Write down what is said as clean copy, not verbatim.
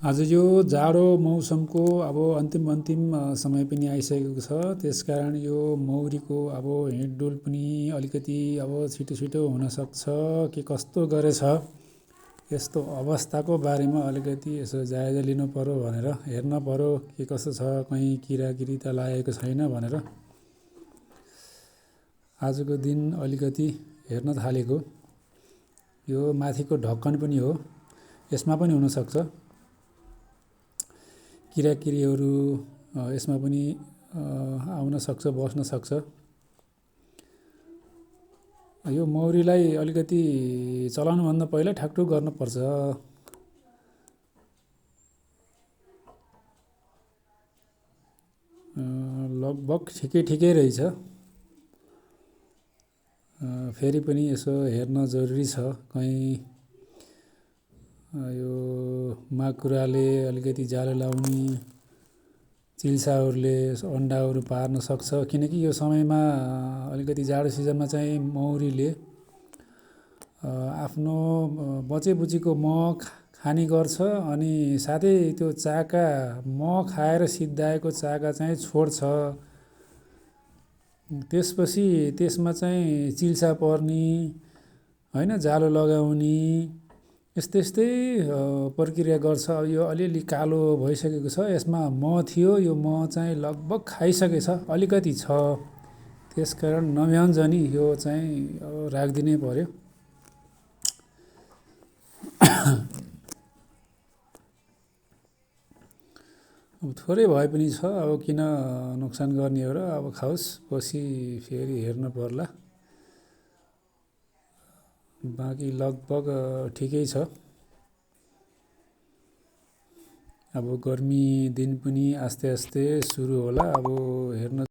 आज यो जाडो मौसमको अब अन्तिम समय पनि आइसकेको छ। त्यसकारण यो मौरीको अब हिँडडुल पनि अलिकति अब छिटो छिटो हुनसक्छ के कस्तो गरेछ यस्तो अवस्थाको बारेमा अलिकति यसो जायजा लिनु पर्यो भनेर हेर्न पर्यो के कस्तो छ, कहीँ किराकिरी त लागेको छैन भनेर आजको दिन अलिकति हेर्न थालेको। यो माथिको ढक्कन पनि हो, यसमा पनि हुनसक्छ किराकिरीहरू, यसमा पनि आउन सक्छ, बस्न सक्छ। यो मौरीलाई अलिकति चलाउनुभन्दा पहिला ठ्याकठुक गर्नुपर्छ। लगभग ठिकै रहेछ। फेरि पनि यसो हेर्न जरुरी छ, कहीँ यो माकुराले अलिकति जालो लाउने, चिल्साहरूले अन्डाहरू पार्न सक्छ। किनकि यो समयमा अलिकति जाडो सिजनमा चाहिँ मौरीले आफ्नो बचेबुचीको मह खाने गर्छ अनि साथै त्यो चाका मह खाएर सिद्धाएको चाका चाहिँ छोड्छ। त्यसपछि त्यसमा चाहिँ चिल्सा पर्ने हैन, जालो लगाउने यस्तै प्रक्रिया गर्छ। यो अलिअलि कालो भइसकेको छ, यसमा मह थियो, यो मह चाहिँ लगभग खाइसकेछ, अलिकति छ। त्यसकारण नभ्याउन्जनी यो चाहिँ राखिदिनै पर्यो। अब थोरै भए पनि छ, अब किन नोक्सान गर्ने हो र, अब खाओस्, पछि फेरि हेर्न पर्ला। बाँकी लगभग ठिकै छ। अब गर्मी दिन पनि आस्ते आस्ते सुरु होला। अब हेर्न